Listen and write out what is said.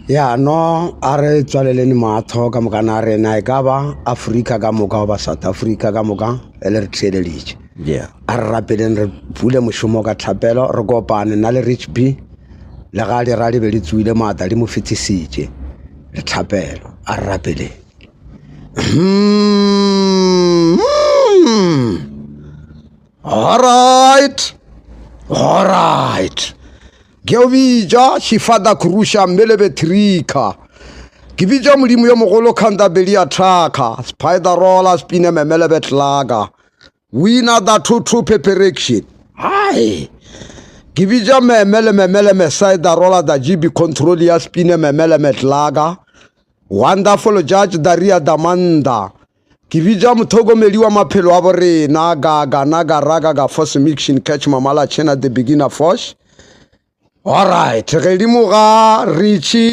Ya no a re tswaleleni maatho ka moka na rena e ka ba Afrika ka moka goba South Africa ka moka e le re theeleditše. Yeah. A re rapeleng re bule mošomo ka thapelo re kopane nna le Rich B le ga di ra di be di tsoile maatla di mo fetisitše le thapelo a re rapeleng. Hmm. All right. All right. Ke o bitša Shifada Kurusha Mmelebe Trika. Ke bitša Modimo yo mogolo Khanda Belia Traka, Spider Roller Spine Memelebe Tlaga. Winner the Tutu Peperection. Hai. Ke bitša Memele Memele Mesaida Roller the GB Control ya Spine Memele Metlaga. Wonderful Judge Daria Damanda. Ke bitša mothokomedi wa maphelo a borena ga gana ga raga ga force mixin catch mamala chena the beginner force. All right, gedimo ga Richie.